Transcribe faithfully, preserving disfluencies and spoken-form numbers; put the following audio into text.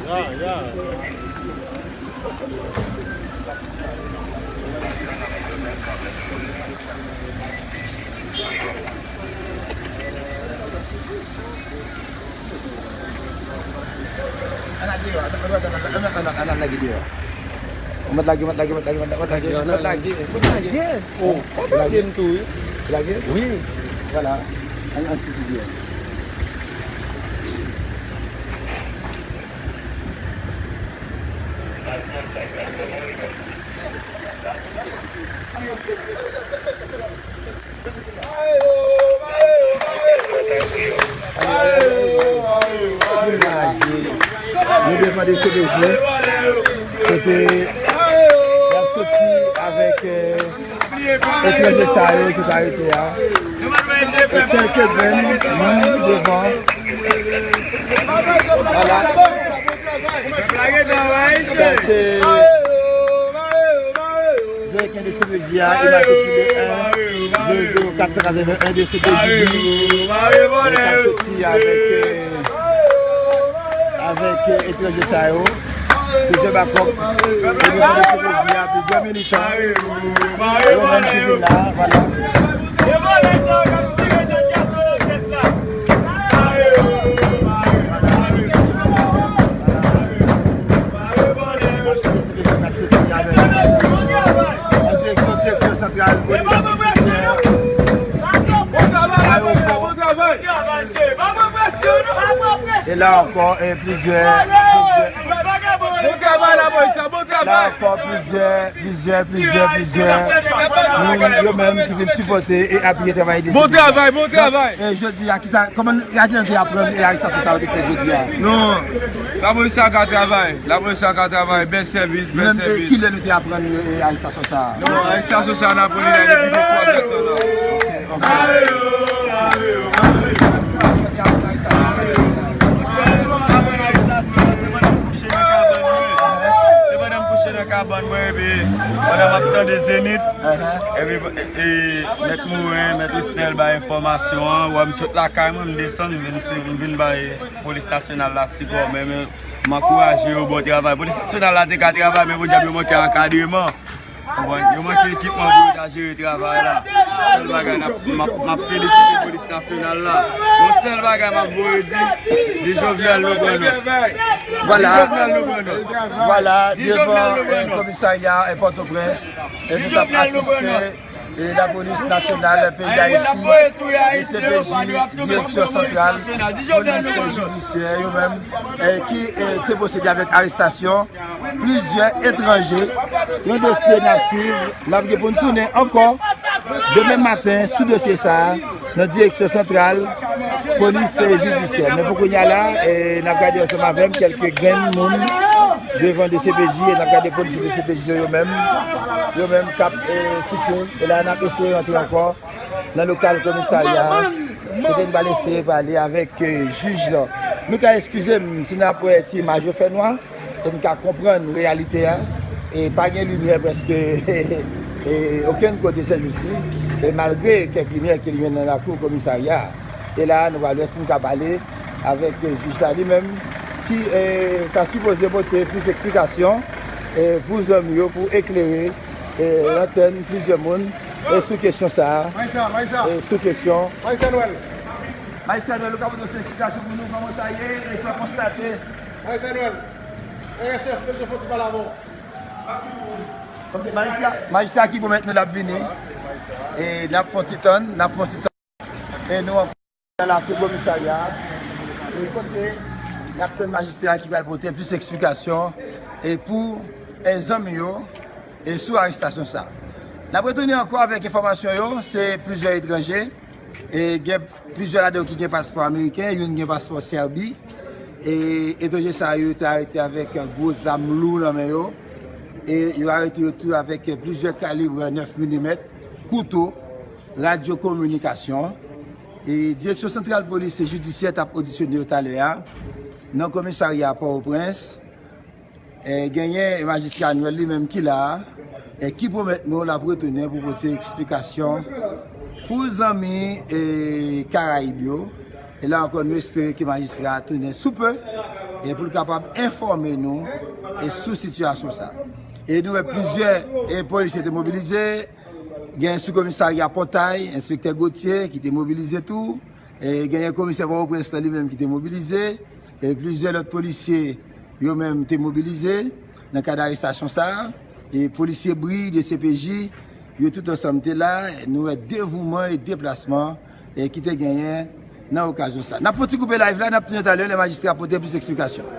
Ya, ya. Ann al deyò, ann al, ann al, ann al, ann al lage deyò. Mèt lage, mèt lage, mèt lage, mèt lage, mèt lage, mèt lage, mèt lage. Oh, ou lage m tou, wi. Lage? Wi. Vwala. Ann, ann soti deyò. Nou devan D C P J, kote y ap soti avèk, euh, etranje sa yo, sot arete a. E kèlke grenn moun devan. Vwala. Sa se Zero kat D C P J a, imatrikile en zewo zewo kat san katreven en D C P J, k ap soti avèk, euh, avèk, euh, etranje sa yo. Plizyè bakòp, e devan D C P J a, plizyè militan, yo menm ki vin la, vwala. An direksyon direksyon santral polis jidisya, ayewopò. E la ankò, e plizyè, plizyè, la ankò, plizyè, plizyè, plizyè, plizyè moun yo menm ki vin sipòte e apiye travay de. Bon travay, bon travay. E jodi a, kisa, kòman, a kilè nou te aprann e arestasyon sa yo te fèt jodi a? Non, lapolis la ka travay, lapolis la ka travay, bèl sèvis, bèl sèvis. Kilè nou te aprann e arestasyon sa a? Non, arestasyon sa a, n aprann li la depi de twa zè tan la. Ok, ok. Se pandan m kouche nan kabann mwen, epi pandan m ap tande Zenith, epi, e, Mèt Morin, Mèt Risnel bay enfòmasyon an, wè m sot lakay mwen, m desann, m vin, m vin bay polis nasyonal la sipò, men, men, m ankouraje yo, bon travay. Polis nasyonal la te ka travay, men podyab yo manke ankadreman. Konprann? Yo manke ekipman pou yo ta jere travay la. Sèl bagay n ap, m ap, m ap felisite polis nasyonal la. Yon sèl bagay m ap voye di, di Jovenel nou pran nòt. Vwala. Di Jovenel nou pran nòt. Vwala, devan, eh, komisarya, eh, Pòtoprens, eh, nou t ap asiste, eh, lapolis nasyonal peyi Dayiti, D C P J, direksyon santral, polis jidisyè, yo menm, eh, ki, eh, te pwosede avèk arestasyon plizyè etranje. Yon dosye n ap swiv, n ap gen pou n tounen ankò demen maten sou dosye sa a nan direksyon santral polis jidisyè. Men pou kounye a la, e, n ap gade ansanm avè m kèlke grenn moun devan D C P J, e n ap gade polisye D C P J yo, yo menm, yo menm k ap, e, kite. E la, n ap eseye rantre ankò nan lokal komisarya a, kote n pral eseye pale avèk, e, jij la. Nou ka eskize m si n ap wè ti imaj yo fè nwa, e n ka konprann reyalite a, e pa gen limyè prèske, e, okenn kote sèjousi, e malgre kèk limyè ki limen nan lakou komisarya a. E la, nou pral wè si n ka pale avèk, e, jij la li menm, ki, e, ta sipoze pote plis eksplikasyon, e, pou zanmi yo, pou eklere, e, lantèn plizyè moun, e, sou kesyon sa a, e, sou kesyon. Majistra Noël. Majistra Noël, ou ka pote yon ti eksplikasyon pou nou, kòman sa ye, e sa w konstate? Majistra Noël, R S F, mesye fò ti pale avè w. Ok, majistra, majistra ki pwomèt nou l ap vini. E n ap fè yon ti tann, n ap fè yon ti tann. E nou ankò nan lakou komisarya a. E kote n ap tann majistra ki pral pote plis eksplikasyon. E pou, e, zanmi yo, e sou arestasyon sa. N ap retounen ankò avèk enfòmasyon yo, se plizyè etranje. E gen plizyè ladan yo ki gen paspò ameriken, youn gen paspò Sèbi. E etranje sa yo te arete avèk gwo zam lou nan men yo. E yo arete yo tou avèk plizyè kalib nèf milimèt, kouto, radyo kominikasyon. E Direksyon Santral Polis Jidisyè t ap odisyone yo talè a nan komisarya Pòtoprens. E genyen majistra Noël li menm ki la a, e ki pwomèt nou l ap retounen pou pote eksplikasyon pou zanmi e Karayib yo. E la ankò, nou espere ke majistra a tounen sou pe e pou l kapab enfòme nou e sou sitiyasyon sa. E nou wè plizyè e polisye te mobilize, gen sou komisarya Pòtay, enspektè Gauthier ki te mobilize tou. E genyen komisè Pòtoprens lan li menm ki te mobilize. E plizyè lòt polisye yo menm te mobilize nan kad arestasyon sa a. E polisye Bri, D C P J, yo tout ansanm te la. Nou wè devouman e deplasman e ki te genyen nan okazyon sa. N ap fè yon ti koupe live la, n ap tounen talè lè majistra pote plis eksplikasyon.